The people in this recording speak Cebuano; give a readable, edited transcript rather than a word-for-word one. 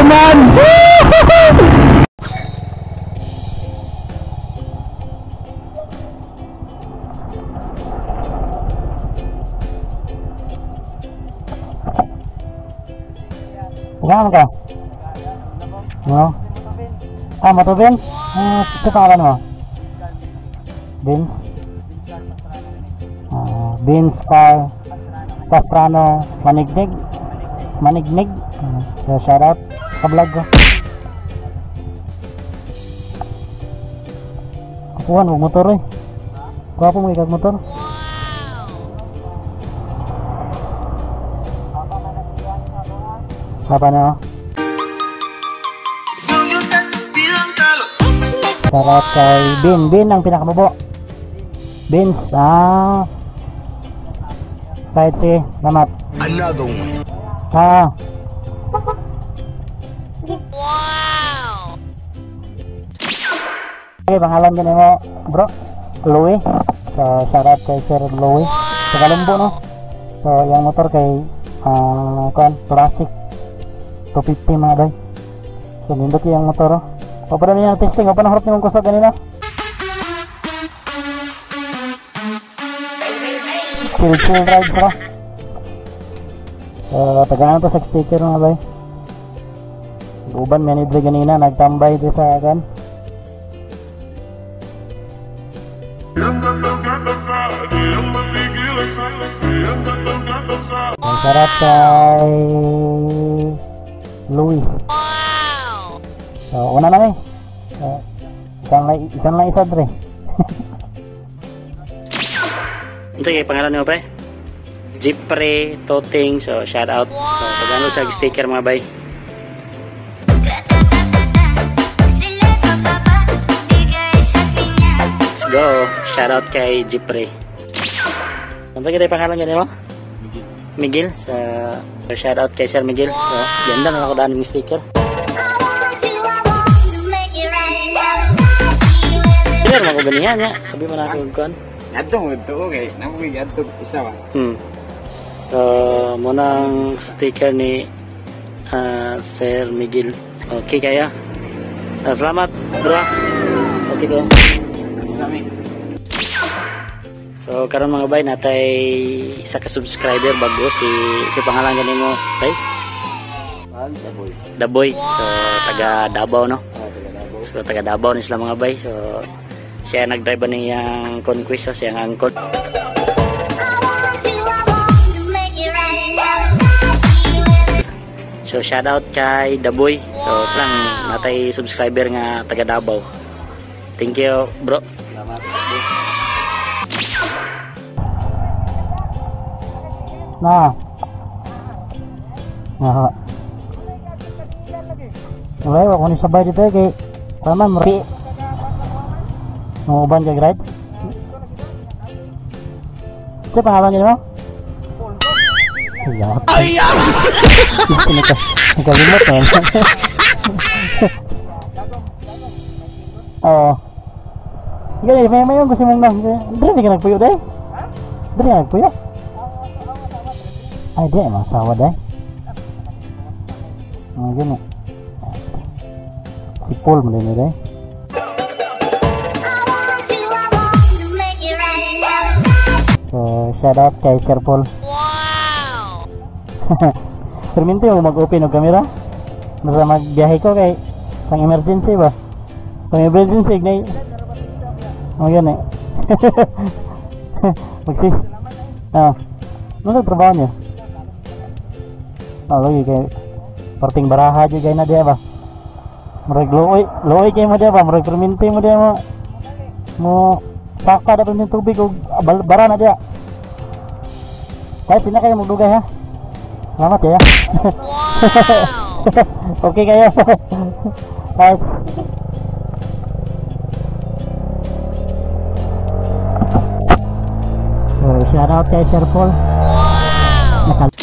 man! Bukan ka? No? Ah, Matubin? Ito pangalan mo? Vince? Vince Car Pastrano Manignig? Manignig? So, shout out sa vlog ko. Kukuhan mo motor eh. Kuha po mo ikag motor. Apa na? Shout out kay Bin. Bin ang pinakamubo. Bin. Ah. Kahit si salamat. Another one. Ah. Wow! Okay, pangalan din mo, bro. Louie. So, shout out kay Sir Louie. Sa Kalumbo, no? So, yung motor kay kuan, classic 250 mga day. So, nindot yung motor, oh. O, pa niya testing. O, pa nang harap niyong kusog kanina. Chill, chill ride, bro. So, tagaan to sa sticker mga bay. Uban, may nidre kanina. Nagtambay dito sa kan. Ang sarap kay Louis. Wow! So, una na eh. Isang lang isa dre. Sige, pangalan niyo pre? Jeffrey Toting. So, shout out. So, tagaan sa sticker mga bay. Let's go. Shout out kay Jeffrey. Ano kita pangalan niyo mo? Miguel. So, shout out kay Sir Miguel. So, ganda na ako daan ng sticker. Sir, mo ko ganihan niya. Sabi mo na ako kuan. Adto mo to, okay. Namo kay adto isa ba. So, munang sticker ni Sir Miguel. Okay kaya. Salamat, bro. Okay ko. So karon mga bay, natay isa ka subscriber bago si pangalan gani mo, tay? Daboy. Daboy. So taga Davao, no? Taga Davao. So taga Davao ni sila mga bay. So siya nagdrive ni yang Conquest, so siya ang angkot. So shout out kay Daboy. So lang natay subscriber nga taga Davao. Thank you, bro. Salamat. Na. Aha. Wala ko ni sabay dito kay tama mo. Mo uban kay ride. Sa pangalan niyo mo? Ay. Nakalimot na. Oo. Gani may gusto mong nang. Dili ka nagpuyo day? Ha? Dili ka nagpuyo? Ay, di emang asawa day. Oh, gini. Si Paul mo din day. So, shout out kay Sir Paul. Wow! Perminti mo mag-open og camera. Basta magbiyahe ko kay pang emergency ba? Pang emergency gnay. Oh, yan eh. Magsis. Ah. Ano trabaho niya? Ah, lagi kay parting baraha jud kay na diya ba. Murag luoy, luoy kay mo diya ba, murag perminti mo diya mo. Mo saka da perminti tubig og bara na diya. Kahit pina kayo magdugay ha. Salamat ya. Wow! Okay kayo. Bye. So, shout out kay Sir Paul. Wow! Naka